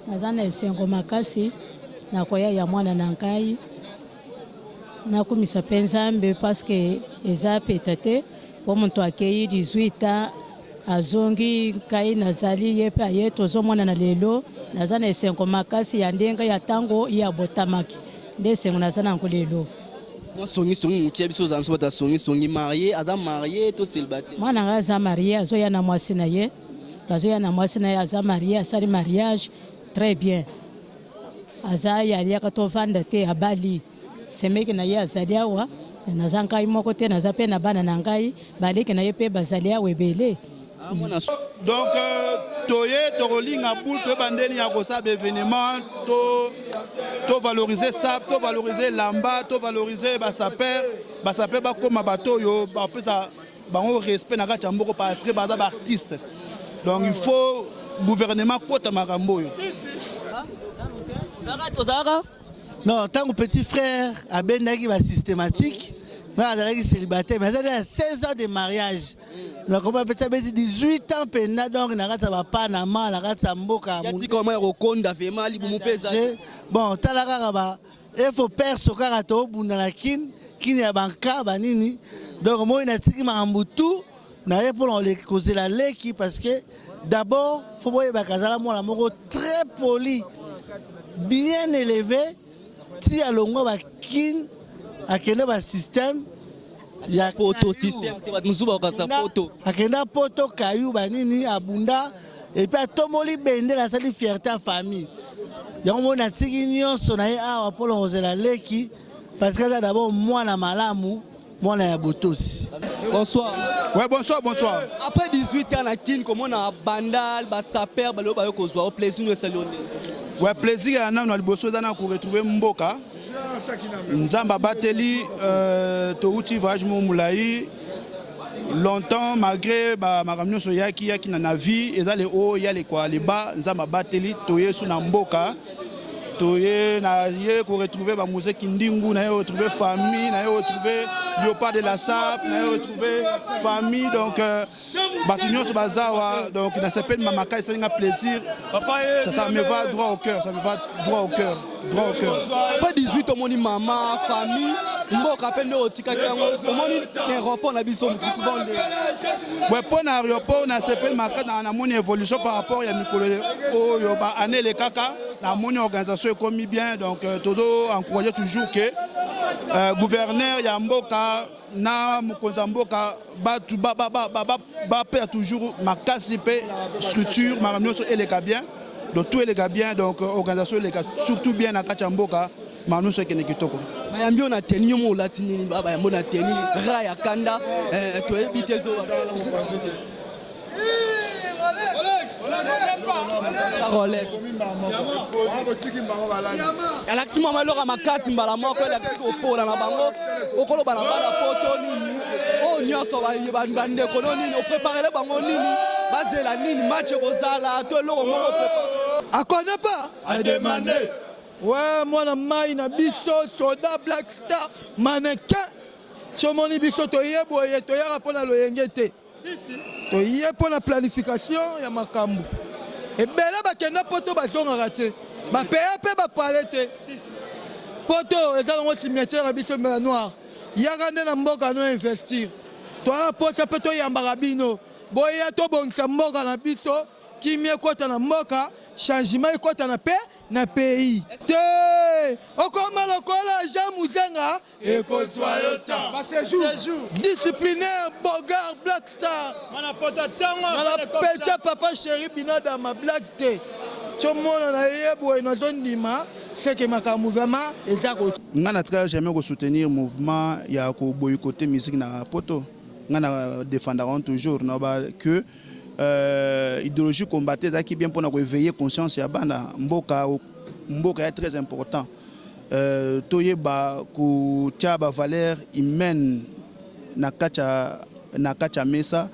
Naza na esengo makasi na koya ya mwana na ngai. Nakumisa mpe Nzambe parce que eza peta te po moto akei 18 ans azongi, ngai nazali ye mpe aye, tozomonana lelo. Naza na esengo makasi ya ndenge ya ntango ye abotamaki, nde esengo naza nango lelo. Mwa songisongi moke, biso ozala biso bato ya songisongi. Marié, aza marié to célibataire? Mwana ngai aza marié, azoya na mwasi na ye, bazoya na mwasi na ye. Aza marié, asali mariage très bien, aza ye aliaka tovanda te, abali semeki na ye azali awa. Naza ngai moko te, naza mpe na bana na ngai, baleki na ye mpe bazali awa ebele. Donc toye tokolinga bule, toyeba ndeni ya kosala baévénement, tovaloriser sape, tovaloriser lamba, tovaloriser basapeurs. Basapeurs bakóma bato oyo bapesa bango respect na kati ya mboka parce que baza baartiste. Donc il faut gouvernement kota makambo oyo. Ozalaka? Non, ntango petit frère abendaki basystématique, ngai azalaki célibataire, mais azali ya 16 ans de mariage. Nakoma peti abeti 18 ans mpenza. Donc na kati ya bapanama, na kati ya mboka. Yatika ya kokonda vraiment, libumu mpe eza. Bon, tala kaka ba efo perso kaka tobunda na kine kine ya banka banini. Donc moi natiki makambo tu na ye mpona kozela leki, parce que d'abord faut boyebaka azala mwana moko très poli, bien élevé, ti alongwa bakine, akende basystème ya poto. Système te, bato mosusu bakokasa poto. Akenda poto, kayu banini, abunda et puis atomboli bendele, asali fierté ya famille. Yango moi natiki nyonso na ye awa mpona kozela leki, parce que aza d'abord mwana malamu, mwana ya botosi. Bonsoir. Ouais, bonsoir, bonsoir. Après 18 ans na Kine, komona Bandal, basapeurs balobi bayo kozwa o plaisir no esali yo ndenge? Ouais, plaisir ya nano ya liboso eza na koretrouver mboka. Nzambe abateli, touti voyage moko molai longtemps, malgré bamakambo nyonso yaki yaki na vie, eza le haut ya lekwa le bas. Nzambe abateli, toye su na mboka, toye na ye koretrouver bamuzeki ndingu na ye, retrouver famille na ye, retrouver Léopard de la Sape na ye, retrouver famille. Donc bato nyonso baza awa. Donc nasepeli mamaka, esalinga plaisir, ça me va droit au cœur, ça me va droit au cœur, droit au cœur. Après 18, omoni mama, famille, mboka mpe nde otikaki yango, omoni na aéroport na biso mosusu bonde? Ouais, mpo na aéroport nasepeli makasi, namoni évolution par rapport ya mikolo oyo baannée elekaka. Namoni organisation ekomi bien. Donc tozo encourager toujours que gouverneur ya mboka na mokonzi ya mboka batu bapea toujours makasi mpe structure, makambo nyonso eleka bien. Donc tout eleka bien, donc organisation eleka surtout bien na kati ya mboka, makambo nyonso ekende kitoko. Bayambi oyo na tenue, yo mo olati nini? Bayambi oyo na tenue ra ya kanda, toyebi te zo Rolex alakisi mwa eloko ya makasi mbala moko, elakisi kopola na bango. Okoloba na bana poto nini? Oyo nyonso bandeko no nini, opréparele bango nini? Bazela nini? Match ekozala to eloko moko? Akone pas ademande. Ouais, mwana mai na biso, soda Black Star mannequin. Somoni biso toye boye, toyaka mpo na loyenge te, toye mpo na planification ya makambo ebele. Bakenda poto, bazongaka te, bapeya mpe bapale te. Poto eza nango cimetière ya biso ya noir. Yaka nde na mboka no investir, towana posa mpe toyambaka bino. Boya tobongisa mboka na biso, kimia ekɔta na mboka, changement ekɔta na pe na pays te. Okoma lokola Jean Muzenga, ekozwa yo ta. Disciplinaire Bogar Black Star pecha papa chéri binadama black te. Tiomona na ye boye, nazondima seke makambo vraiment eza ko. Nga na tikala jamais kosoutenir mouvement ya koboycotter musique na poto. Nga na défendaka toujours na ba que idéologie combatte ezalaki bien mpona koéveiller conscience ya bana mboka. Mboka ya très important, toyeba kotia bavaleur humaine na kati ya mesa,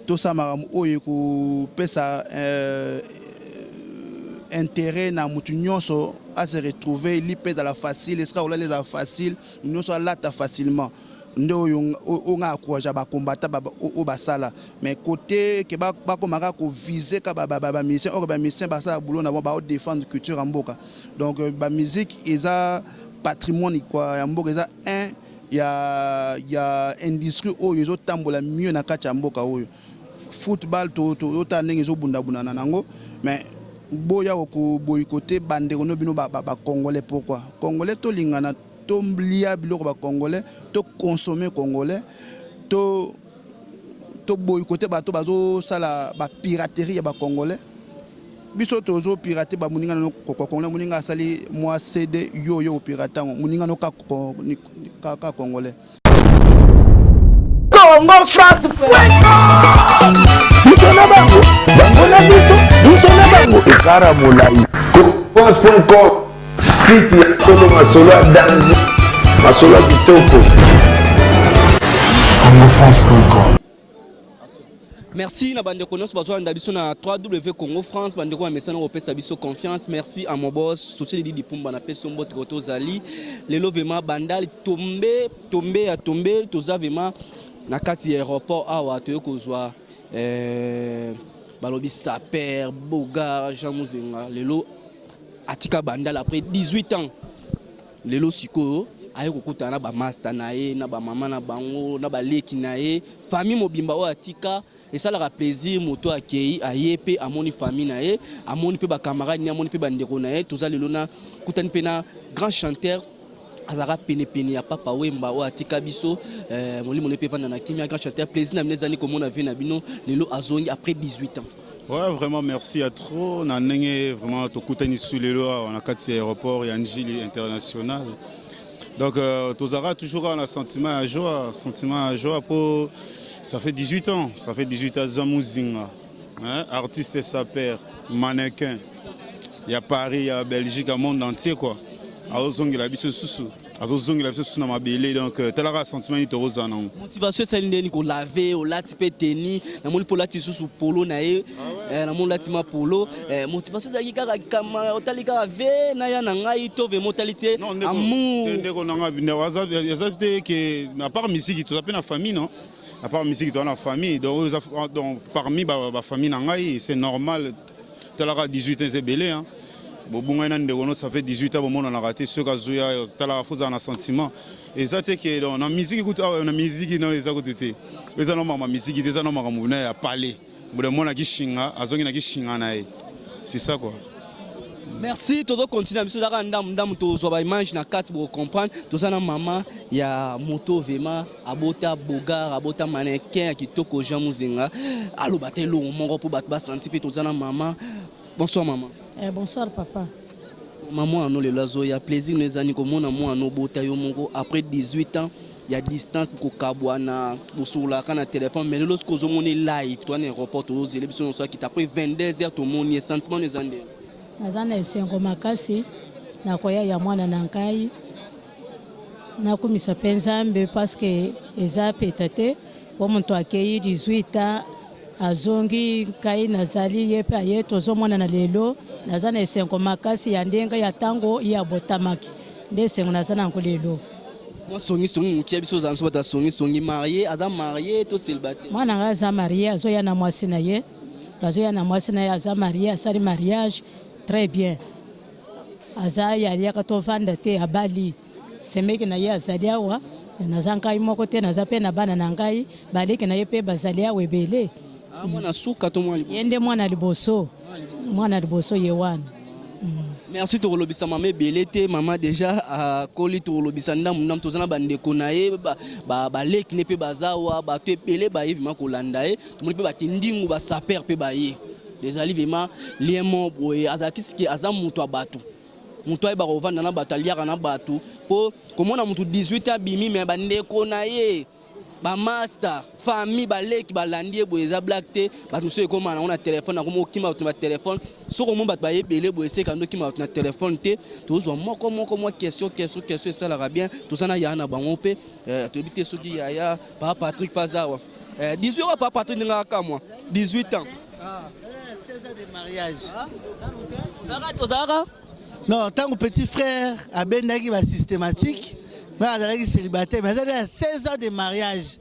tosala makambo oyo ekopesa intérêt na motu nyonso ase retrouver. Lipa ezala facile, esika kolala ezala facile, nyonso alata facilement. Nde oyo oyo nga encouragea ba combattants oyo basala mais cote que bakoma kaka ko viser kaka ba musiciens or ba musiciens basala boulot na bango bao defendre culture ya mboka donc ba musique eza patrimoine quoi ya mboka eza un ya ya industrie oyo ezo tambola mieux na kati ya mboka oyo football totala ndenge ezo bunda bundana nango mais boya ko boycotter ba ndeko no bino ba congolais pourquoi congolais tolingana To lia biloko ba congolais, to consommer congolais, to to boycotter bato bazo sala ba piraterie ya ba congolais. Biso tozo pirater ba moninga no congolais, moninga asali mwa CD yo yo pirate yango, moninga no ka congolais. Congo France biso na bango bango na biso biso na bango ekara molai france.com site ya solo masolo ya danger masolo ya kitoko congofrance.com Merci na bandeko nyonso bazolanda biso na 3W Congo France bandeko ya mesana kopesa biso confiance merci à mon boss Société Didi Pumba na peso mbote koto ozali lelo vraiment bandal tombe tombe ya tombe toza vraiment na kati ya aéroport awa toye kozwa eh, balobi saper bogar Jean Muzenga lelo atika bandal après 18 ans Lelo sikoyo aye kokutana na ba masta na ye na ba mama na bango na baleki na ye famille mobimba oyo atika esalaka plaisir moto akei aye pe amoni famille na ye amoni pe ba camarade ne amoni pe bandeko na ye toza lelo na kutani pe na grand chanteur azalaka penepene ya papa wemba oyo atika biso eh, molimo na ye mpe evanda na kimia grand chanteur plaisir na bino ezali komona vie na bino lelo azongi après 18 ans Ouais, vraiment merci à trop na ndenge vraiment tokutani su lelo awa na kati ya aéroport ya Ndjili international donc euh, tozalaka toujours kaka na sentiment ya joie sentiment ya joie po ça fait 18 ans ça fait 18 ans Zamuzinga hein, artiste sapeur mannequin ya Paris ya Belgique ya monde entier quoi azozongela biso susu azozongela biso susu na mabele donc euh, talaka sentiment nini tokozala nango motivation esali ndeni kolave olati mpe teni namoni mpe olati lisusu polo na ye eh, namoni olati ma polo eh, motivation ezalaki kaka kama otali kaka ve naya na ngai to vraimen otali te amour ndeko na ngai eza te ke à part misiki toza mpe na famille non à part misiki toza na famille donc, donc parmi bafamille ba na ngai c'est normal Talaka 18 ans eza ebele hein. Bobungani na ndeko no ça fait 18 ans bomonanaka te soki azoya talaka fo ozala na sentiment eza te ke donc na musique kutu awa na musique no eza kutu te eza no makambo ya musique te eza no makambo na ya palais boda mwana kishinga azongi na kishinga na ye c'est ça quoi. Merci tozo continuer biso ezaka ndamu ndamu tozwa ba image na kati boko comprendre toza na mama ya moto vraiment abota bogar abota mannequin ya kitoko Jean Muzenga aloba te eloko moko mpo bato basanti mpe toza na mama bonsoir mama eh, bonsoir papa mama mwana no lelo azoya plaisir no ezani komona mwana obota yo moko après 18 ans ya distance kokabwana bosololaka na telefone mais lelo soki ozomoni live toa na aéroport tozozele biso nyonso akita après 22 heures tomoni ye sentiment no eza ndenge naza na esengo makasi na koya ya mwana na ngai Nakumisa pe Nzambe parce que eza peta te po moto akeyi 18 ans azongi ngai nazali ye pe aye tozomonana lelo naza na esengo makasi ya ndenge ya tango ye abotamaki nde esengo naza na yango lelo. Mwa songi songi mokie biso ozala biso bato ya songi songi marie aza marie to celibataire? Mwana ngai aza marie azoya na mwasi na ye bazoya na mwasi na ye aza marie asali mariage très bien. Aza ye aliaka tovanda te abali semeki na ye azali awa naza ngai moko te naza pe na bana na ngai baleki na ye pe bazali awa ebele. Ah, mwana suka to mwana liboso? Ye nde mwana liboso, mwana liboso ye wana. Merci tokolobisa mama ebele te mama deja akoli tokolobisa ndambu ndambu toza na bandeko na ye baleki ne mpe baza awa bato ebele baye vraimen kolanda ye tomoni mpe bakindingu basaper mpe baye Ezali vraiment lien moko boye azalaki sike aza mutu ya batu mutu ayebaka kovanda na batu aliaka na batu po komona mutu 18 ans abimi mais ba ndeko na ye ba masta famille baleki balandi ye boye eza blague te bato mosusu ekoma nango na telefone akoma okima bato na batelefone soki omoni bato baye ebele boye eseka nde okima bato na telefone te tozwa moko moko mwa question question question esalaka bien toza na yaya na bango mpe eh, toyebi te soki yaya papa Patrick pazawa 18 ans papa Patrick ndenge akamwa 18 ans 16 ans de mariage. Ozalaka? Non, ntango petit frère abendaki ba systématique Ngai azalaki célibataire mais azali na 16 ans de mariage.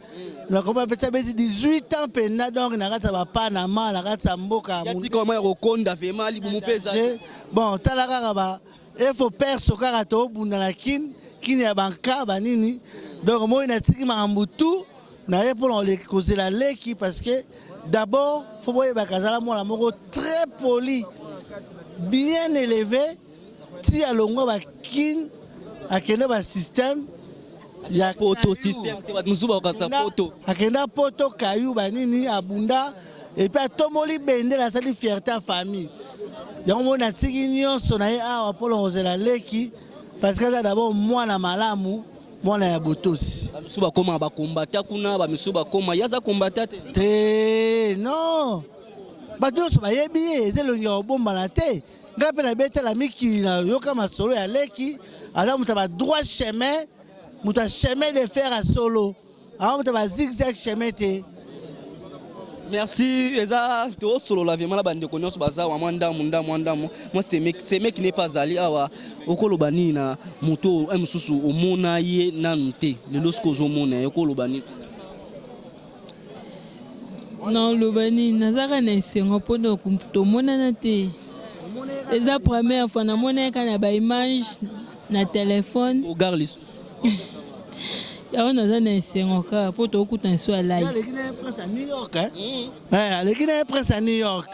Nakoma mpe abeti 18 ans mpenza donc na kati ya bapanama na kati ya mboka. Yatika mwa ya kokonda vraiment libumu mpe ezali. Bon tala kaka ba efo perso kaka tobunda na kin kin ya banka banini donc moi natiki makambo tout naye mpona kozela leki parce que d'abord fo boyebaka azala mwana moko très poli bien élevé ti alongwa bakin akende basystème ya poto système te bato mosusu bakokasa poto akenda poto kayu banini abunda epuis atomboli bendele asali fierté ya famille yango moi natiki nyonso na ye awa mpona kozela leki parce que aza d'abord mwana malamu mwana ya botosi bamisusu bakoma bakombata kuna bamisusu bakoma ye aza kombata te te non bato nyonso bayebi ye eza elongi ya kobombana te ngai mpe nabetela mikili nayoka masolo ya leki aza moto ya badroit chemin moto ya chemin de fer ya solo aza moto ya bazigzag chemin te. Merci eza tosolola vraiment na bandeko nyonso baza wa mwa ndamu ndamu mwa ndamu mwa semeki semeki ne pas azali awa okoloba nini na moto oyo mosusu omona ye nanu te lelo soki ozomona ye okoloba nini? Naloba nini, nazalaka na esengo mpo tomonana te, eza première fois namona ye kaka na ba image na telefone. Ogar lisusu. Yango naza na esengo kaka mpo tokutana lisusu ya live. Aleki na ye prince ya New York eh? Eh, aleki na ye prince ya New York.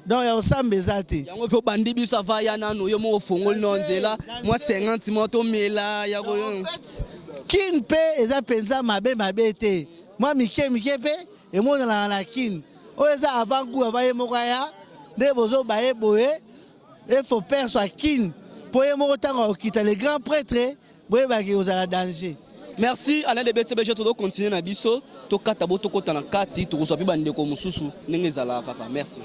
Donc ya osamba eza te. Yango mpe obandi biso ava ya nanu yo moko ofongoli no nzela mwa 50 mwa tomela ya ko. En fait, kin mpe eza mpenza mabe mabe te. Mwa mike mike mpe emonanaka na kin. Oyo eza avant goût avant ye moko aya nde bozo baye boye efo perso ya kin mpo ye moko ntango akokita le grand prêtre boyebaki kozala danger. Merci Alain de BCBG tozo continuer na biso tokata bo tokota na kati tokozwa mpe bandeko mosusu ndenge ezalaka kaka merci.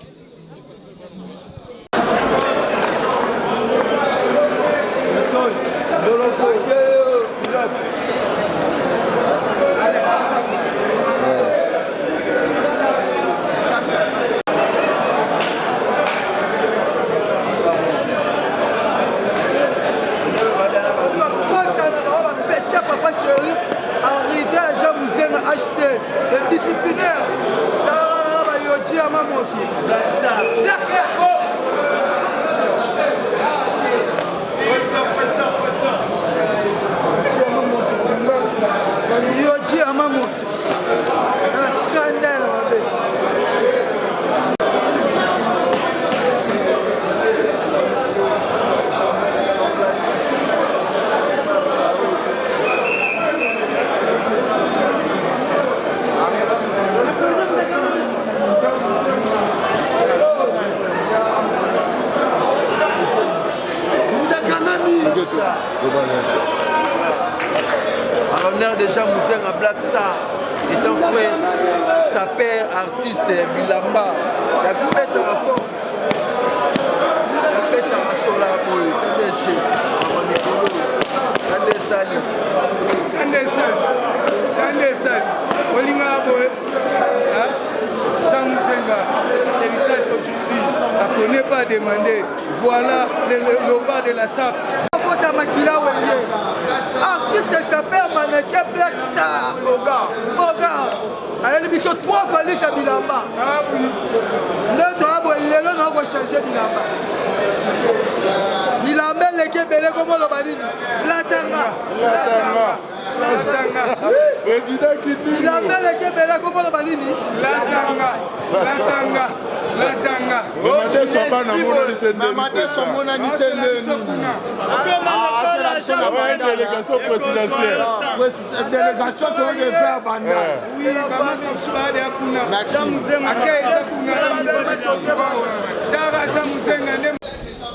À l'honneur de Jean Mouzenga Black Star est un frère sapeur artiste ya bilamba ya betaka fort ya betaka sola boye tndg ama mikolo kande esali kande esali kande esali olingaka boye Jean Mouzenga atterrissage aujourd'hui a connaît pas demander voilà le, le, le de la sape Kota makila wenge artiste sapeur mannequin black star oga oga ayeli biso trois valise ya bilamba nde toya boye lelo na kochange bilamba bilamba eleki ebele komoloba nini latanga bilamba eleki ebele komoloba nini latanga latanga latanga mamadeso amonani te nde nini délégation présidentielle délégation toyoki epe banda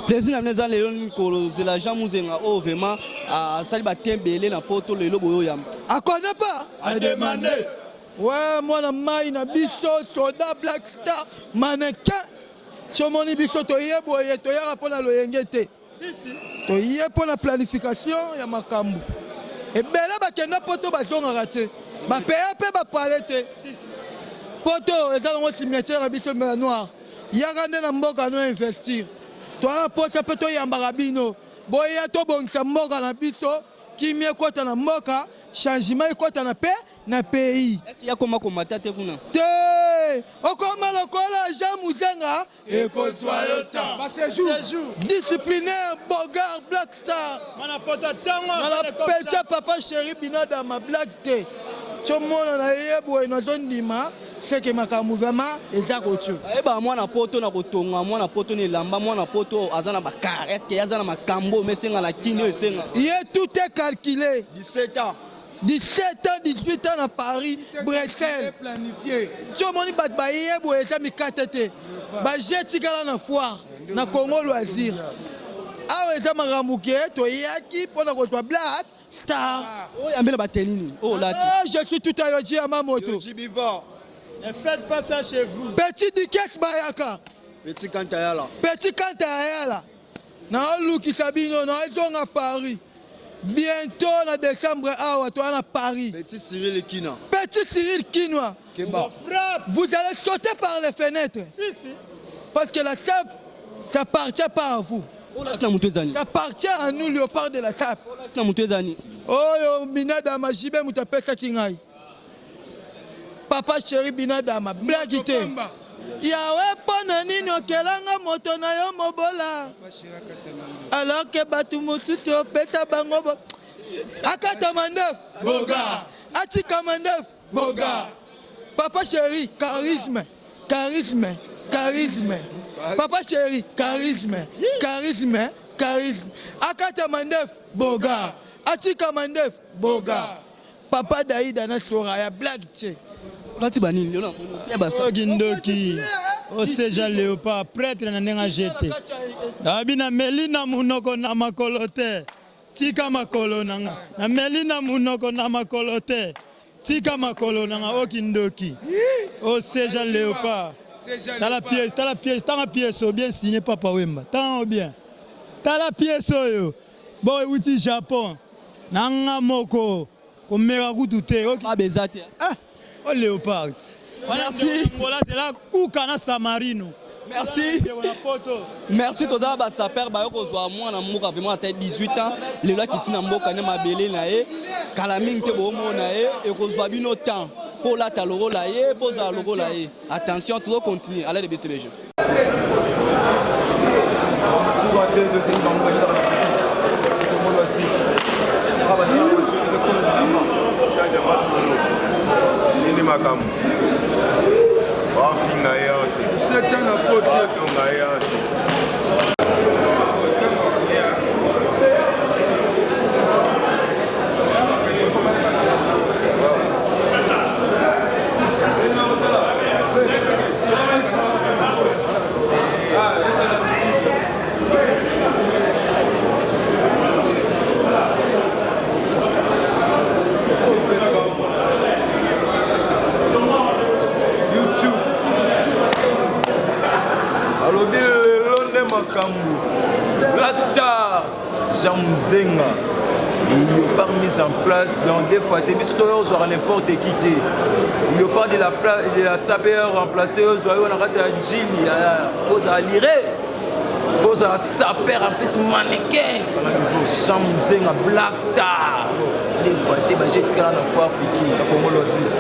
Plaisir na bino eza lelo mikolo zela Jean Muzenga oyo vraiment asali ba temps ebele na poto lelo boyo yamba. Akone pas a demander. Ouais mwana mayi na biso soda black star mannequin somoni biso toye boye toyaka mpo na loyenge te. Toye mpo na planification ya makambo. Ebele bakenda poto bazongaka te. Bapeya mpe bapale te. Poto eza nango cimetière ya biso ya noir. Yaka nde na mboka no investir. Toza na posa mpe toyambaka bino. Boya tobongisa mboka na biso. Kimia ekota na mboka, changement ekota na pe na pays. Est-ce que yakoma komata te kuna? Te! Okoma lokola Jean Muzenga ekozwa yo temps. Ba séjour. Disciplinaire, Bogard, Black Star. Mana pota tango. Mana pecha papa chéri binadama black te. Chomona na ye boye nazondima seke makambo vraiment eza kotu. Ayeba mwana poto na kotonga mwana poto na elamba mwana poto aza na bakar est ce que aza na makambo mesenga na kini oyo esenga. Ye tout est calculé. 17 ans. 17 ans 18 ans na Paris Bruxelles ti omoni bato baye boye eza mikate te baje etikala na foire na Congo loisir awa eza makambo ke toyaki mpo na kozwa black star oyo ambela bateni nini oyo olati ah, je suis tout à yoji ya mamoto Ne faites pas ça chez vous. Petit Dikes Bayaka. Petit Kantayala. Petit Kantayala. Naolukisa bino naozonga Paris. Bientot na decembre awa toza na Paris. Petit Cyril Kina. Petit Cyril Kinwa. Keba. Vous allez sauter par les fenêtres. Si, si. Parce que la SAP, ça appartient pas à vous. Ça appartient à nous, léopard de la SAP. Oyo binadama jibe moto apesaki ngai. Papa chéri binadama blague te. Yawe mpo na nini okelanga moto na yo mobola alors que bato mosusu opesa bango bo... akata mandefu boga atika mandefu boga papa chéri charisme charisme charisme papa chéri charisme charisme charisme akata mandefu boga atika mandefu boga Papa Daida na Soraya blague tse. Olati ba nini lelo ya basa. Oyo kindoki. Oseja leopard pretre na ndenge ajete. Abi na meli na munoko na makolo te. Tika makolo na nga. Na meli na munoko na makolo te. Tika makolo na nga oyo kindoki. Oseja leopard. Tala pièce, tala pièce, tanga pièce oyo bien signé Papa Wemba. Tanga yango bien. Tala pièce oyo. Bon ewuti Japon na nga moko komeka kutu te. Ba eza te. Ah, o Leopard. Merci. Angola zela kuka na Samarino. Merci. Merci toza ba sapeur bayo kozwa mwana mboka vraiment asali 18 ans lelo akiti na mboka nde mabele na ye kala mingi te bomona ye ekozwa bino temps mpo olata lokola ye mpo ozala lokola ye attention tozo continuer ala de BCBG. Nini makambo bafinga ye awa te batonga ye awa te. YouTube alobi lelo nde makambo Black Star Jean Muzenga Léopard mise en place dans des fois te biso toyo ozwaka n'importe qui te Léopard de la place de la sapeur remplacé ozwa yo na kati ya njili kozala lire kozala sapeur en plus mannequin Jean Muzenga Black Star des fois te baje etikala na foire fiki na Congo loisir.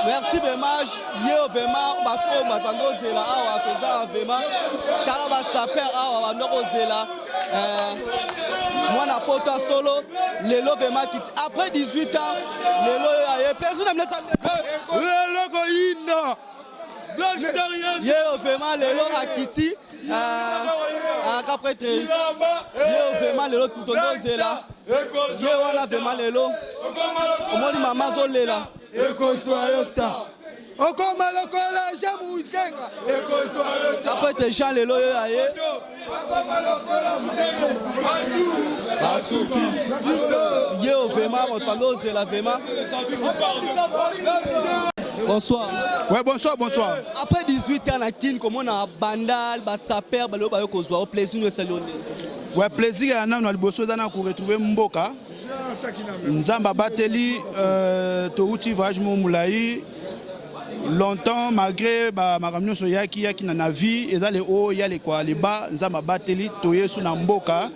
Merci vraiment ye vraiment bato oyo bato bando ozela awa toza vraiment tala basaper awa bando kozela eh, mwana poto ya solo lelo vraiment kiti après 18 ans lelo oyo aye plaisir na mineta lelo koyinda ye oyo vraiment lelo akiti eh, aka prêtre ye oyo vraiment lelo tondo ozela ye wana vraiment lelo omoni mama azolela Ekozwa yo temps. Okoma lokola Jean Muzenga. Ekozwa yo temps. Après c'est Jean lelo yo aye. Okoma lokola Muzenga. Basuki. Ye vraiment moto ozela vraiment. Bonsoir. Ouais, bonsoir, bonsoir. Après 18 ans, na Kin, comment on a bandal, ba saper, ba loba yoko zwa, plaisir nous salonner. Ouais, plaisir ya nanu liboso eza na ko retrouver mboka. Nzambe abateli euh, towuti voyage moko molai. Longtemps, malgré makambo nyonso yaki yaki na vie, eza le haut ya le kwa le bas, Nzambe abateli toye su na mboka,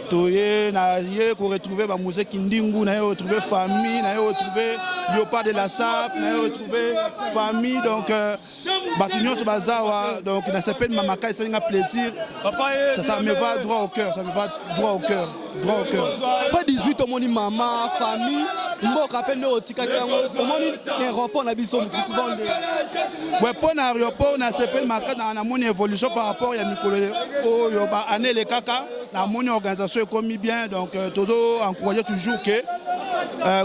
toye na ye ko retrouver ba musée Kindingu, na ye retrouver famille, na ye retrouver Léopard de la Sape, na ye retrouver famille. Donc bato nyonso bazawa, donc na sepeli mamaka, esali nga plaisir, ça me va droit au cœur, ça me va droit au cœur, droit au cœur. Après 18, omoni mama, famille, mboka mpe nde otikaki yango, omoni na aéroport na biso mosusu bonde? Ouais, mpo na aéroport, nasepeli makasi. Namoni évolution par rapport ya mikolo oyo, baannée elekaka. Namoni organisation ekomi bien. Donc tozo encourager toujours que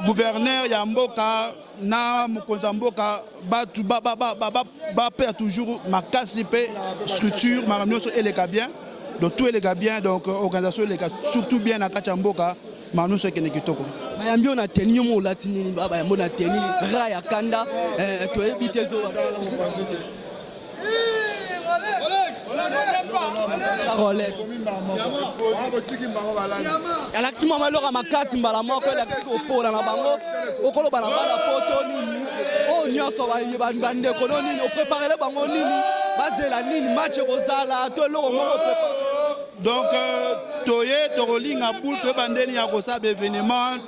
gouverneur ya mboka na mokonzi ya mboka batu bapea toujours makasi mpe structure, makambo nyonso eleka bien. Donc tout eleka bien, donc organisation eleka surtout bien na kati ya mboka, makambo nyonso ekende kitoko. Bayambi oyo na tenue, yo mo olati nini? Bayambi oyo na tenue ra ya kanda, toyebi te zo Rolex. Alakisi mama eloko ya makasi mbala moko, elakisi kopola na bango. Okoloba na bana poto nini? Oyo nyonso bandeko no nini, opreparele bango nini? Bazela nini? Match ekozala to eloko moko? Donc toye tokolinga boule, toyeba ndeni ya kosala baévénement,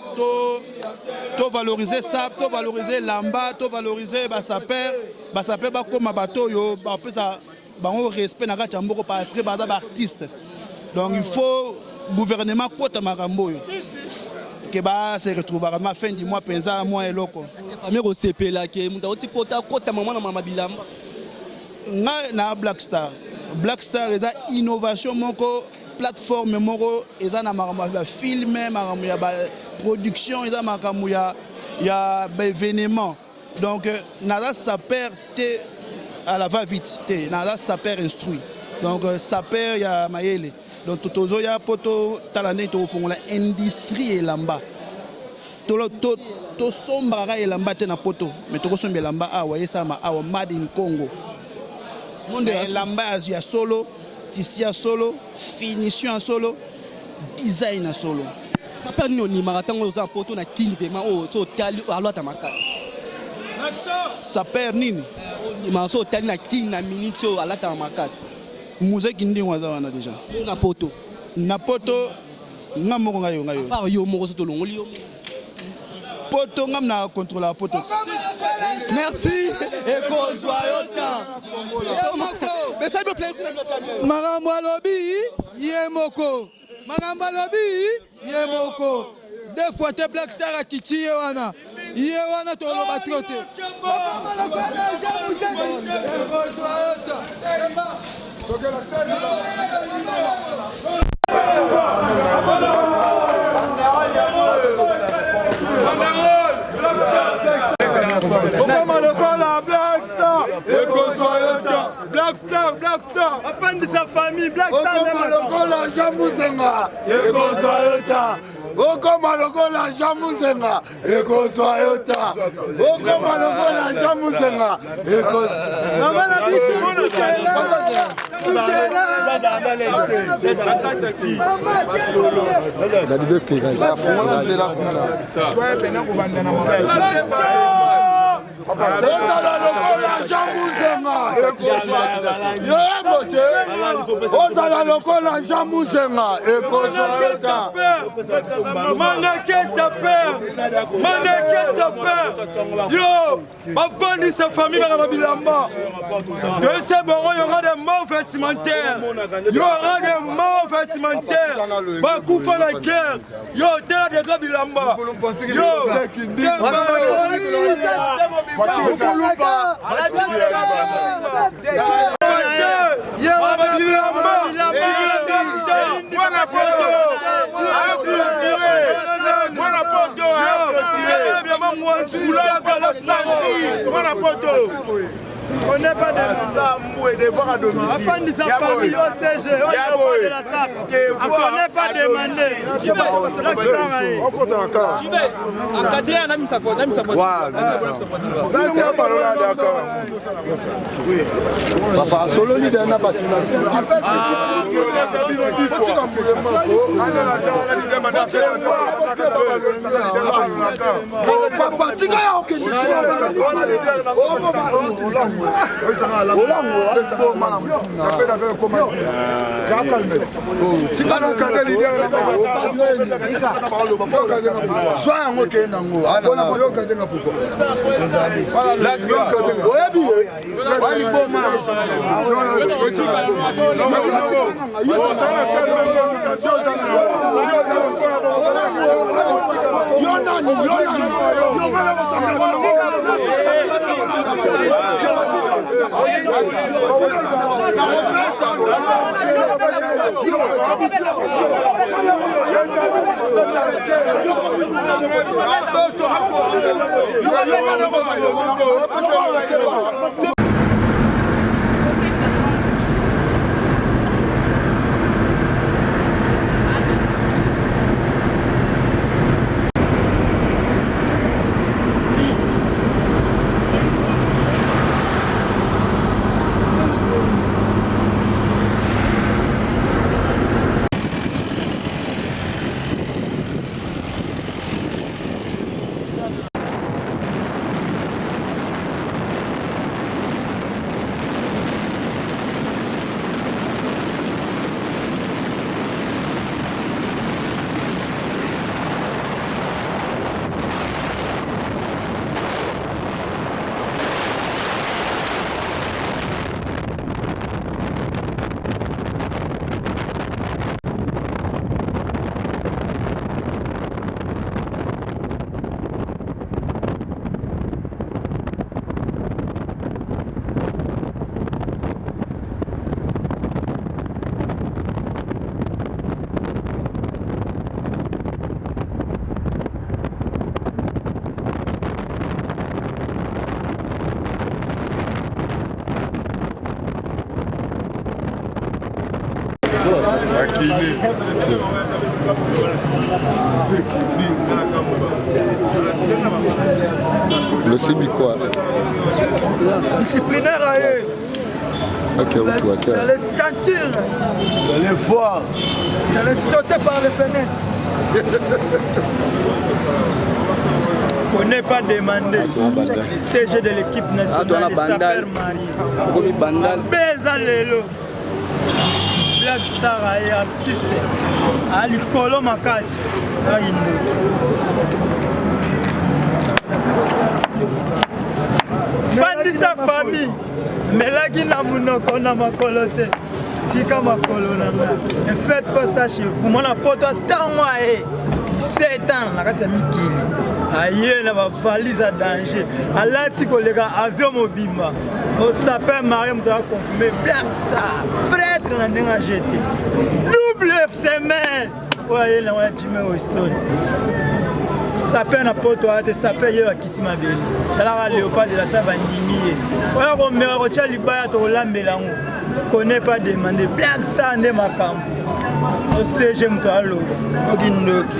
tovaloriser sape, tovaloriser lamba, tovaloriser basapeurs. Basapeurs bakóma bato oyo bapesa bango respect na kati ya mboka, parce que baza baartiste. Donc il faut gouvernement kota makambo oyo ke base retrouvaka ma fin du mois mpenza mwa eloko. Famille kosepela ke moto akoti pota kota mama na mama bilamba? Ngai na Black Star. Black Star eza innovation moko, plateforme moko eza na makambo ya bafilm, makambo ya baproduction, eza makambo ya baévénement. Donc naza sapeur te à la va vite te, naza sapeur instruit, donc sapeur ya mayele. Donc tozoya mpo totala ndenge tokofongola industrie elamba. Tosombaka kaka elamba te na poto, mais tokosomba elamba awa, esalama awa, made in Congo, elamba ya solo, tissu ya solo, finition ya solo, design ya solo. Sapeur nini onimaka ntango oza na poto na Kini, vraiment oyo so otali alwata makasi? Sapeur nini? Onimaka so otali na Kini na minute oyo alataka makasi. Muzeki Ndingo aza wana déjà. Na poto? Na poto, nga moko, ngai yo, ngai yo. Part yo moko, so tolongoli yo. Poto, ngam na contrôle ya poto. Merci, ekozwa yo temps. Besali plaisir na bino, Samuel. Makambo alobi ye moko, makambo alobi ye moko deux fois te. Black Star akiti ye wana, ye wana, toloba trop te. Okoma lokola Black Star, ekozwa yo ta. Black Star, Black Star afandisa famille Black Star. Okoma lokola Jean Musenga, ekozwa yo ta. Okoma lokola Jean Musenga, ekozwa yo ta. Okoma lokola Jean Musenga. Mama na biso. Ozala lokola Jean Musenga, yoyembo te. Ozala lokola Jean Musenga, ekozwa yo ta. Mannequin sapeur, mannequin sapeur, yo bavandisa famille baka babilamba toyese bango. Y'aura des morts vestimentaires, y'aura des morts vestimentaires. Bakufa na guerre, yo tela degré bilamba yo. Bilamba. Mwana poto, mwana poto, mwana poto. Connaît pas de Sambwe devoir à domicile. Afandisa famille OCG, oyo de la SAP. A connaît pas demander. Black Star aye. Chibe, encadré na misa voiture, na misa voiture. Papa asololi de na bato na Papa tika ya okende Zwa yango kende nango oyebi ye waliboma yo nani yo nani Losibi quoi Disciplinaire à eux. Ok, toi, tiens. J'allais sentir. J'allais voir. J'allais sauter par les fenêtres. Connaît pas demandé. Le CG de l'équipe nationale de Saper Marie. Beza lelo. Black Star aye artiste. A likolo makasi. Ayi ndoki. Fandisa famille. Melaki na munoko na makolo te. Tika makolo na nga. Ne faites pas ça chez vous. Mwana poto ntango aye 17 ans na kati ya mikili aye na bavalise ya danger alati koleka avion mobimba osapin marie moto aconfirme black star prêtre na ndenge ajete double fcml oyo aye nango ya jimmy weston sapin na poto aya te sapin ye akiti mabele talaka léopard de la sa bandimi ye oyo akomeka kotya libaya tokolambela yango connaît pas demande black star nde makambo ocg moto aloba okindoki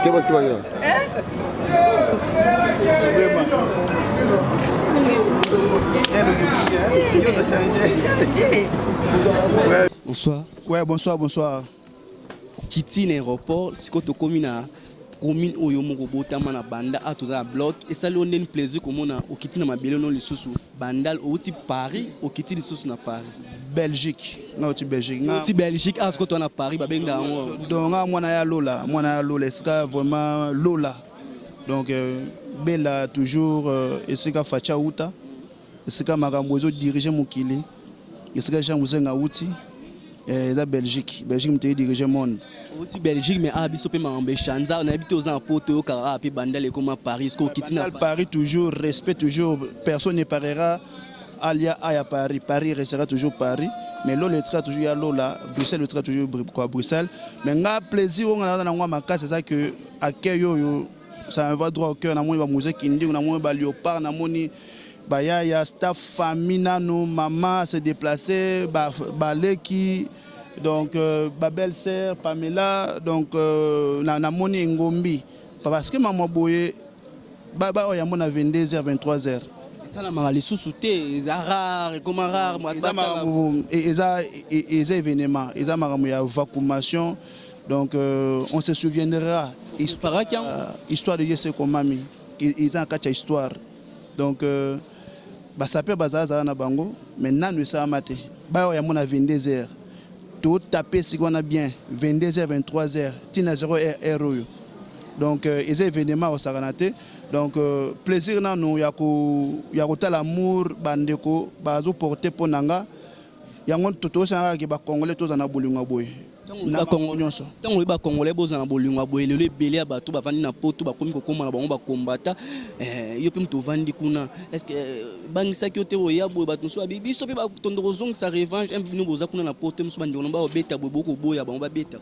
Keba keba keba. Bonsoir. Ouais, bonsoir, bonsoir. Okiti na aéroport, sikoyo tokomi na commune oyo moko obotama na Bandal, awa toza na bloc. Esali yo ndeni plaisir komona okiti na mabele no lisusu Bandal, owuti Paris, okiti lisusu na Paris. Belgique, nga oti Belgique. Nga oti Belgique, awa sikoyo toza na Paris, babenga yango. Donc nga mwana ya Lola, mwana ya Lola, esika vraiment Lola. Donc euh, Bella toujours euh, esika Facha uta, esika makambo ezo diriger mokili, esika Jean Musenga uti. Eh, eza Belgique. Belgique moto edirige monde. Outi Belgique mais ah biso pe makambo echanza nayebi te oza na poto oyokaka ah pe Bandal ekoma Paris ko okiti na Paris toujours respect toujours personne ne parera alia aya Paris Paris restera toujours Paris mais Lola etikala toujours ya Lola Bruxelles etikala toujours quoi Bruxelles mais nga plaisir oyo nga naza nango ya makasi eza que accueil oyo ça me va droit au cœur namoni ba Muse Kindingu namoni ba Léopard namoni ba yaya staff famille nanu mama se déplacer ba baleki donc euh, ba belle sœur Pamela donc euh, na namoni engombi parce que mama boye ba ba oyo yango na 22h 23h esalamaka lisusu te eza rare ekoma rare eza eza événement eza makambo ya vacumation Donc euh, on se souviendra histoire, euh, histoire de Yesu ekomami eza na kati ya histoire. Donc euh, basaper bazalazala na bango mais nanu esalama te bayo yango na 22 heures totape esika wana bien 22 heures 23 heures ntina 0 heure heure oyo donc euh, eza événement kosakana te donc euh, plaisir nanu ya kotala amour bandeko bazoporte mpo na nga Yango tozosala kaka ke ba congolais tozala na bolingo ya boye na bango nyonso. Ntango olobi ba congolais bozala na bolingo ya boye, lelo ebele ya bato bavandi na poto bakomi kokoma na bango ba combattants, eh, yo mpe moto ovandi kuna est ce que ebangisaki yo te oya boye bato mosusu babi biso mpe batondo kozongisa revanche eh, bino boza kuna na poto mosusu bandeko na baobeta boye bokoboya bango babetaka.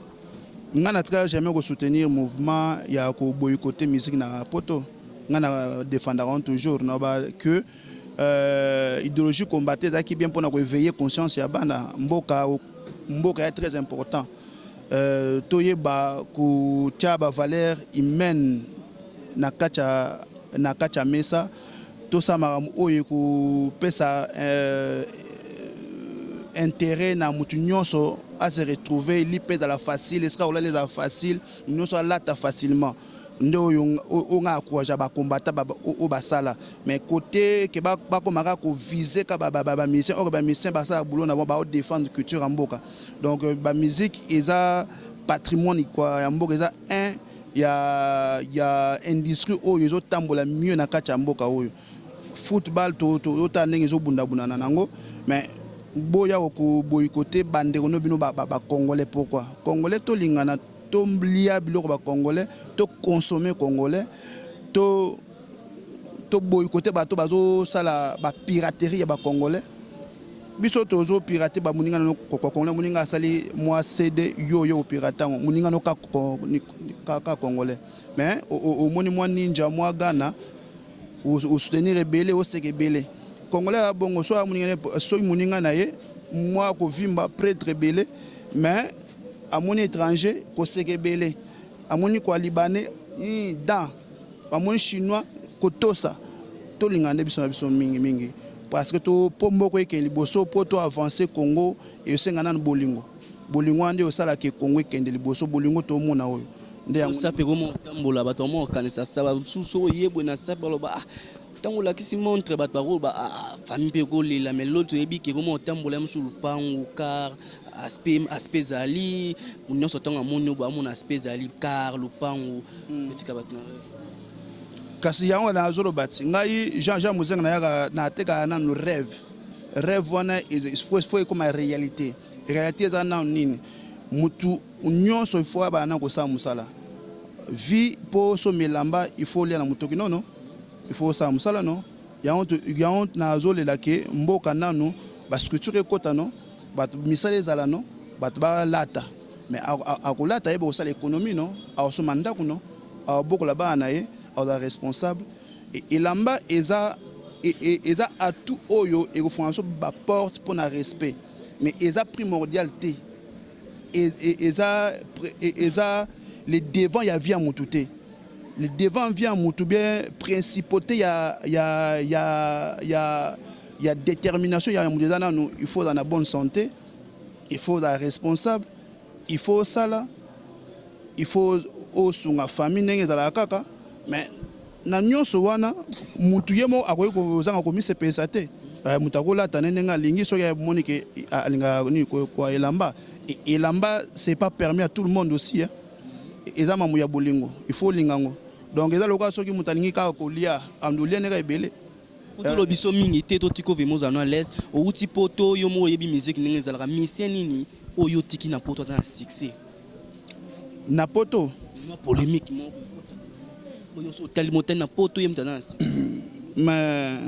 Nga natikala jamais ko soutenir mouvement ya ko boycotter musique na poto, nga na defendaka yango toujours na ba que Euh, idéologie combatte ezalaki bien mpona koeveille conscience ya bana mboka mboka ya très important euh, toyeba kotya bavaleur humaine na kati ya na kati ya mesa tosala makambo oyo ekopesa euh, intérêt na motu nyonso a se retrouver lipa ezala facile esika kolala ezala facile nyonso alata facilement nde oyo oyo nga encouragea ba combattant oyo basala mais cote ke bakoma kaka ko viser ka ba musiciens or ba musiciens basala boulot na bango bao defendre culture ya mboka donc ba musique eza patrimoine quoi ya mboka eza un ya ya industrie oyo ezo tambola mieux na kati ya mboka oyo football totala ndenge ezobundabundana nango mais boya ko boycotter bandeko no bino ba congolais pourquoi congolais tolingana To lia biloko ba congolais, to consommer congolais, to to boycotter bato bazo sala ba piraterie ya ba congolais. Biso tozo pirater ba moninga no congolais, moninga asali mwa CD yo yo pirate yango, moninga no ka ka congolais. Mais omoni mwa ninja mwa Ghana o soutenir ebele oseka ebele. Congolais ya bongo so moninga soki moninga na ye mwa kovimba pretre ebele mais Amoni etranger koseka ebele, amoni kwa libanais hum dent, amoni chinois kotosa. Tolingana nde biso na biso mingi mingi parce que to po mboka ekende liboso po to avancer Congo esenga nanu bolingo. Bolingo wana nde osala ke Congo ekende liboso, bolingo tomona oyo nde yango. Sape ekoma kotambola bato bakoma kokanisa saba mosusu oye boye na sape baloba ah ntango olakisi montre bato bakoloba ah famille mpe ekolela mais lelo toyebi ke ekoma kotambola ya mosusu lupangu car Aspect aspect ezali nyonso ntango amoni oyo amona aspect ezali car lopango hmm. etika bato na rêve. Kasi yango nazoloba ti ngai Jean Jean Muzenga nayaka natekaka nanu rêve rêve wana faut ekoma réalité réalité eza nanu nini mutu nyonso il faut abana na kosala mosala vie mpo osomba elamba il faut olia na motoki nono il faut osala mosala no yango yango nazolela ke mboka nanu ba structure ekota no Bato misala ezala no bato balata mais akolata ayeba kosala economie no akosomba ndaku no akobokola bana na ye akozala responsable elamba eza eza atout oyo ekofongola biso ba porte pona respect mais eza primordial te eza eza le devant ya vie ya mutu te le devant vie ya mutu bien principaute ya ya ya ya ya determination ya mutu eza nanu il faut ozala na bonne sante il faut ozala responsable il faut osala il faut osunga famille ndenge ezalaka kaka mais na nyonso wana mutu ye moko akoki kozanga komisepelisa te eh, moto akolata ne ndenge alingi soki amoni ke alingaka nini kwa elamba elamba c'est pas permis à tout le monde aussi hein. Eza mambo ya bolingo il faut olinga yango donc eza lokola soki moto alingi kaka kolia ando olia ndeka ebele. Poto biso mingi te totika ovema ozala no à l'aise owuti poto yo moko oyebi musique ndenge ezalaka musicien nini. Oyo otiki na poto aza na succès. Na poto? Mwa polemique moko. Oyo so otali motali na poto ye moto aza na succès. Mais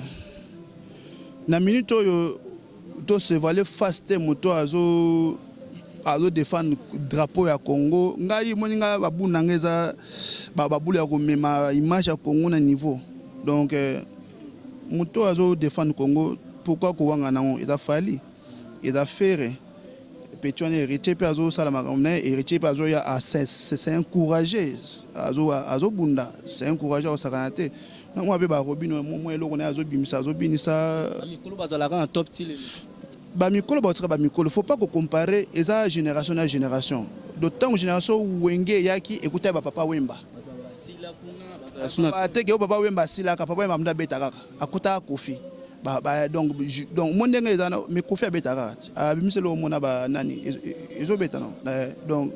na minute oyo to se voiler face te moto azo azo defendre drapeau ya Congo ngai moni ngai ba boule na ngai eza ba boule ya komema image ya Congo na niveau donc euh, moto azo defendre Congo pourquoi kowanga nango eza Fally eza Ferre petit wana Héritier mpe azosala makambo na ye Héritier mpe azoya ah, c'est un courageux azobunda c'est un courageux akosakana te na mwa mpe barobino mwa eloko na ye azobimisa azobinisa Mikolo bazalaka na top ti lelo. Bamikolo baotika bamikolo, faut pas kocomparer, eza génération na génération. Donc ntango génération Wenge eyaki ekuta bapapa Wemba teke oyo papa Wemba asilaka, papa Wemba mutu abeta kaka akutaka Kofi ba, ba, donc, donc mo ndenge eza na mais Kofi abeta kaka ti abimiseli omona banani ezobeta no donc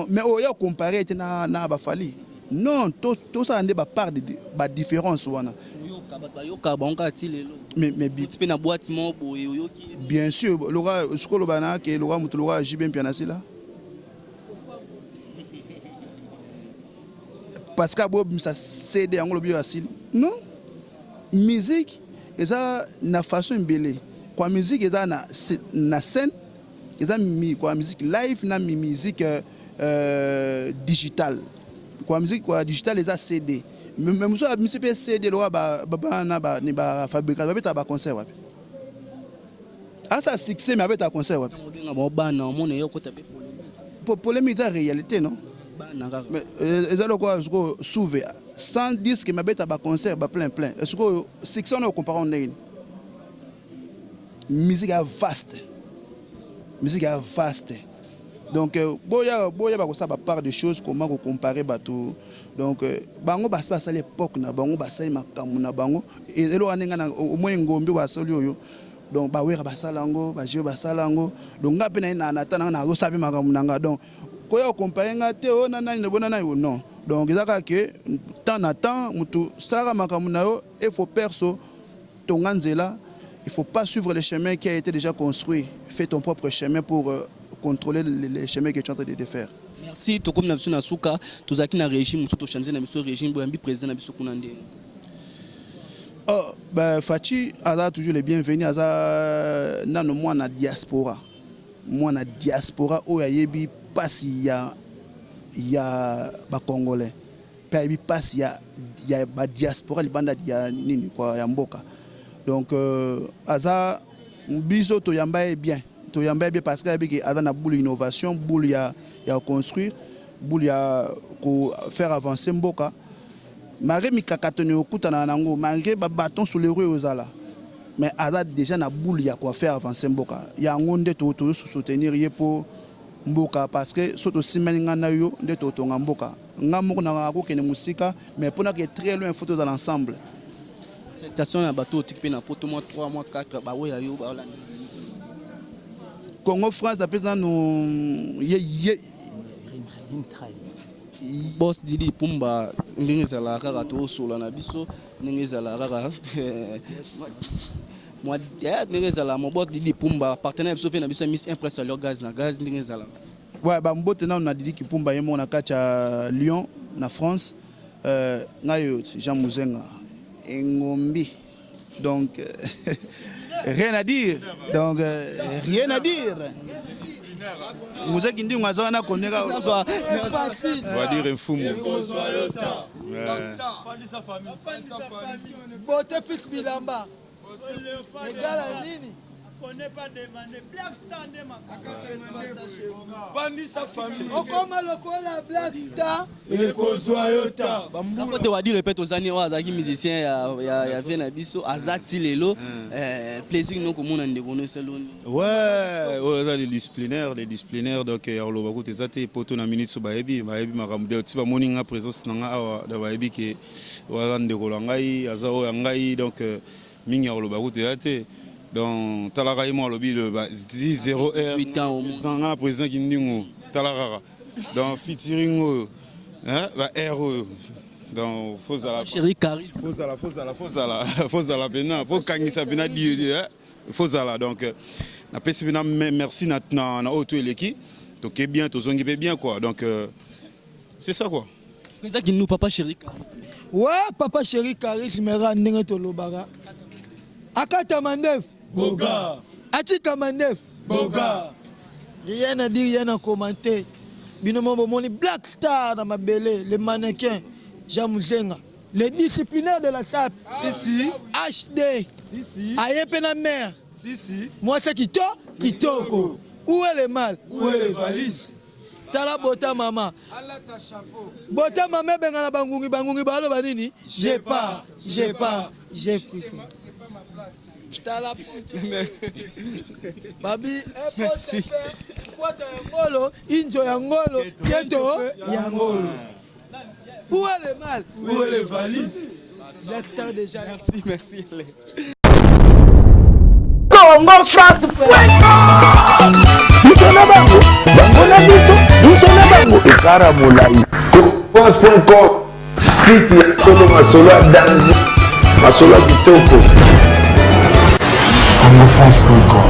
mais oyo comparer ete na baFally non, tosala nde bapart badifférence wana. Oyoka bato bayoka bango kaka ti lelo. Mais mpe na boîte moko boye oyoki. Bien sûr, loka sikoyo oloba na ke loka moto loka JB Mpiana sila parce que aboyobimisa CD yango olobi oyo asili. Non, musique eza na façon ebele kwa musique eza na scène eza mi, kwa musique live na mi musique digital kwa musique kwa digital eza CD mais mosusu abimisi mpe CD loka bana ni bafabricage babetaka baconcert wapi asa succès mais abetaka concert wapi? Obenga bango bana omona ye okota mpe. Polémique eza réalité non? Bana kaka. Mais eza lokola sikoyo souve sans disque mais abeta baconcert ba plein plein. Sikoyo succès wana okompara ngo ndenge nini? Musique ya vaste, musique ya vaste. Donc boya boya bakosala bapart de choses, comment kocomparer bato. Donc bango basi basali époque na bango, basali makambo na bango eloko ndenge na omoi ngombi oyo basali oyo. Donc bawera basala yango, bajeu basala yango. Donc nga mpe na ye na ta nanga nazosala mpe makambo na nga. Donc koya kocomparer nga te oyo na nani bona nani, non. Donc eza kaka ke temps na temps motu salaka makambo na yo efo perso tonga nzela. Il faut pas suivre le chemin qui a été déjà construit, fais ton propre chemin pour contrôler les chemins que tu es en train de faire. Merci, tokomi na biso na suka. Tozalaki na régime mosusu, tochange na biso régime. Boyambi président na biso kuna ndenge? Oh, ben, Fatshi aza toujours le bienvenu, aza nano mwana diaspora, mwana diaspora oyo ayebi mpasi ya bacongolais mpe ayebi mpasi ya badiaspora libanda ya nini kwa ya mboka. Donc aza biso toyamba ye bien, toyamba ye bien parce que ayebi ke aza na boule innovation, boule ya construire, boule ya ko faire avancer mboka malgré mikakatano okutana nango, malgré babaton sur les rues ozala, mais aza déjà na boule ya ko faire avancer mboka. Yango nde tozosoutenir ye mpo mboka, parce que so tosimbani ngai na yo nde totonga mboka. Nga moko na akokende mosika, mais mpona ke très loin faut tozala ensemble. Station na bato otiki mpe na poto mwa 3 mwa 4 baoya yo baolanda. Congo France napesi nanu ye. Boss Didi Pumba, ndenge ezalaka kaka tosola na biso, ndenge ezalaka kaka mwa ndenge ezalaka mo boss Didi Pumba, partenaire biso mpe na biso ya Miss Impress alors gaz na gaz ndenge ezalaka. Ouais, bambote nanu na Didi Kipumba ye moko na kati ya Lyon na France. Ngai oyo Jean Muzenga Engombi, donc rien à dire, donc rien à dire. Muzeki Ndingo aza wana koneka. On va dire mfumu. Bote fils bilamba egala nini? Vandisa famille. Okoma lokola Black Star. Ekozwa yo ta. Kapote wadire mpe tozani oyo azalaki musicien ya vie na biso aza ti lelo. Plaisir no komona ndeko no esaloni. Ouais, oyo eza les disciplinaires, les disciplinaires. Donc ya koloba kutu eza te poto na minute so bayebi makambo de ti bamoni nga présence na nga awa, donc bayebi ke oyo aza ndeko na ngai, aza oyo ya ngai. Donc mingi ya koloba kutu eza te. Donc talaka ye mo alobi le ba 10 0 heure nga na président Kindingo, tala kaka donc featuring oyo, hein, ba air oyo. Donc faut zala chéri charisme. Faut zala, faut zala, faut zala, faut zala pena, faut kangisa pena die, hein, faut zala. Donc Napesi mpe na merci na, na, na oyo to eleki, toke bien, tozongi mpe bien quoi. Donc c'est ça quoi. Eza kinu papa chéri. Ouais, papa chéri charisme ra ndenge tolobaka. Akata mandef. Boga. Atika mandef. Boga. Rien à dire, rien à commenter. Bino mo bomoni Black Star na mabele, le mannequin Jean Muzenga, le disciplinaire de la SAP. Si si. HD. Si si. Aye pe na mère. Si si. Mwasi kito kitoko. Où est le mal? Où est les valises? Tala bota mama. Alata chapeau. Bota mama ebengana bangungi bangungi baloba nini? Je pars, je pars, j'ai pris. Tala babi Merci. Kwata ya ngolo, injo ya ngolo, keto ya ngolo. Où est le mal? Où est les valises? Black Star déjà. Merci, merci. Congo France Biso na bango, bango na biso, biso na bango ekara molai. Confiance.com site ya solo masolo ya danger, masolo ya kitoko. congofrance.com.